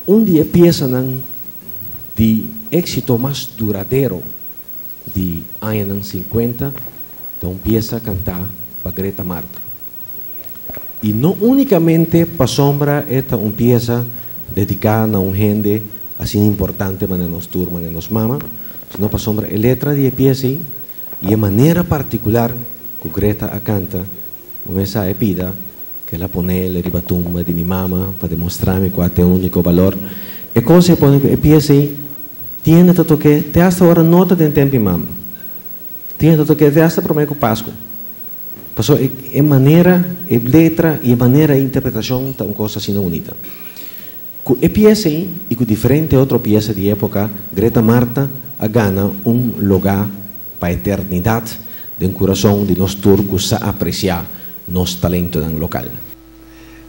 Un di e piesanan di éksito mas duradero di añanan sinkuenta ta un piesa kantá pa Greta Marta. I no únikamente pasobra e ta un piesa dediká na un hende asina importante manera nos tur, manera nos mama, sino pasobra e letra di e piesa ei i e manera partikular ku Greta a kanta, bo mester a e pida ku el a ponel riba tumba di mi mama pa demostrá mi kua ta e úniko balor. E kos ei pone ku e piesa ei tiene ta tok'é te asta ora no ta den tempu di mama. Tiene ta tok'é te asta promé ku Pasku. Pasobra e manera, e letra i e manera e interpretashon ta un kos asina bunita. Ku e piesa ei i ku diferente otro piesa di époka, Greta Marta a gana un logá pa eternidat den kurason di nos tur ku sa apresiá nos talentonan lokal.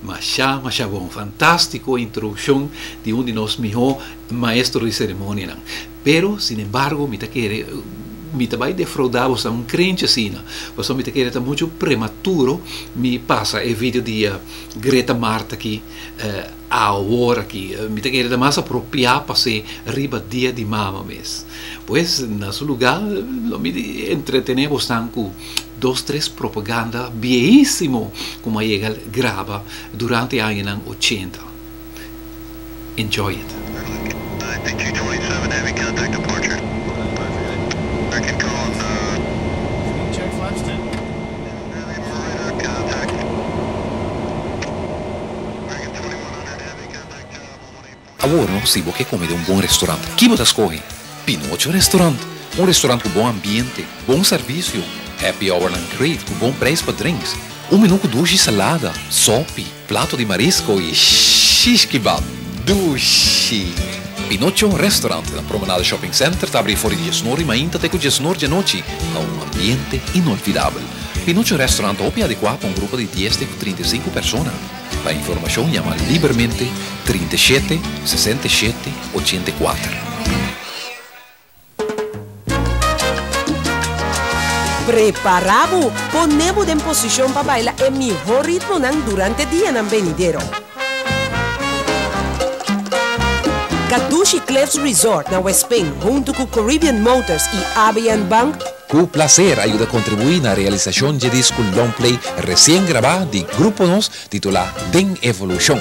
Masha masha bon, fantástiko introdukshon di un di nos mihó maestro di seremonianan. Pero, sinembargo, mi ta kere mi ta bai defraudá boso un krenchi asina, pasobra mi ta kere ta muchu prematuro mi pasa e video di Greta Marta aki awor aki. Mi ta kere ta mas apropiá pas'é riba dia di mama mes. Pues, na su lugá lo mi entretené bosnan ku dos tres propaganda bieísimo ku mi a yega graba durante e añanan ochenta. Enjoy it. Awor no, si bo ke kome den un bon restaurant, ki bo ta skohe? Pinocho Restaurant! Un restaurant ku bon ambiente, bon servisio, happy hournan great ku bon prijs pa drinks, un menu ku dushi salada, sopi, plato di marisko i shish kebab. Dushi! Pinocho Restaurant na Promenade Shopping Center ta abri for di diesnor di mainta te ku diesnor di anochi pa un ambiente inolvidabel. Pinocho Restaurant ta hopi adekuá pa un grupo di dies te ku 35 persona. Pa informashon yama libermente 37 67 84. Prepara bo! Pone bo den posishon pa baila e mihó ritmonan durante dianan benidero. Kadushi Cliffs Resort na Westpin huntu ku Caribbean Motors i ABN Bank, Ku plaser a yuda kontribuí na realisashon dje disku longplay resien grabá di Grupo Nos titulá Den Evolushon.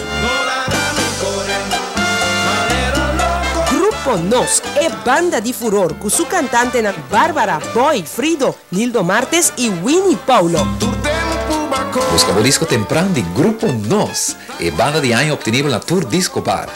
Grupo Nos, e banda di furor ku su kantantenan Barbara, Boy, Frido, Nildo Martes i Winnie Paulo. Buska bo disko tempran di Grupo Nos, e banda di aña optenibel na tur disko bar.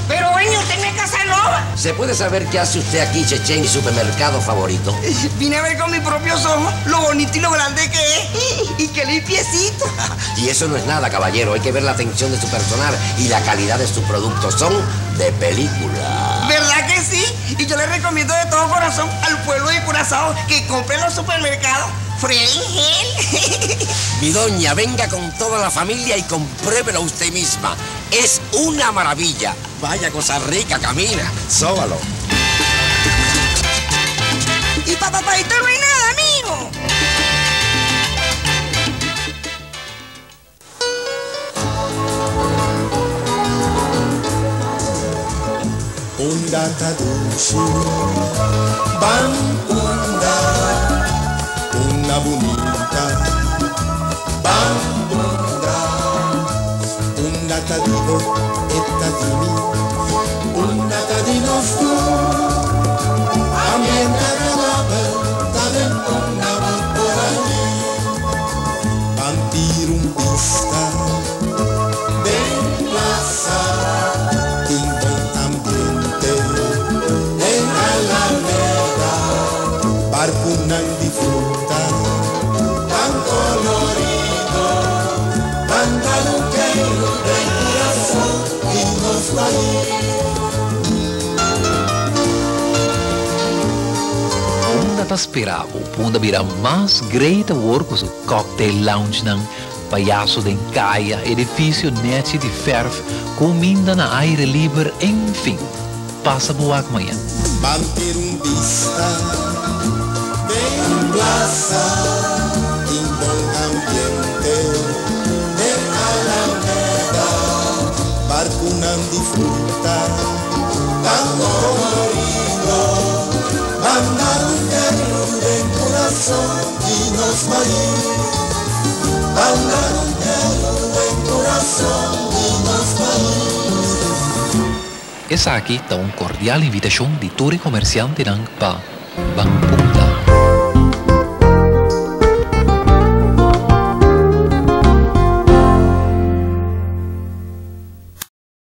Pero dueño, usted no es Casanova. ¿Se puede saber qué hace usted aquí, Cheche, en mi supermercado favorito? Vine a ver con mis propios ojos lo bonito y lo grande que es. Y qué limpiecito. Y eso no es nada, caballero. Hay que ver la atención de su personal y la calidad de sus productos. Son de película. ¿Verdad que sí? Y yo le recomiendo de todo corazón al pueblo de Curazao que compre en los supermercados Gel. Mi doña, venga con toda la familia y compruébelo usted misma. Es una maravilla. Vaya cosa rica, camina. Sóbalo. Y pa' papadito no hay nada, amigo. Unda ta dushi ban unda Unda bunita ban unda Unda ta di bo e ta di mi Unda ta di nos tur Ambiente agradabel ta den unda bo por hañ'é. Ban tira un bista den plaza, tin bon ambiente den Alameda, barcunan di fruta tan colorido, ban dal un keiro den curason di nos pais. Punda ta spera bo Punda bira mas great awor ku su cocktail loungenan, payaso den kaya, edifisio nechi di ferf, kuminda na aire liber, enfin. Pasa bo wak mañan. Ban tira un bista den plaza, tin bon ambiente den Alameda, barkunan di fruta tan kolorido, ban dal un keiru den kurason di nos pais, ban dal un keiru den kurason di nos pais. Esaki ta un kordial invitashon di tur e komersiantenan pa Ban.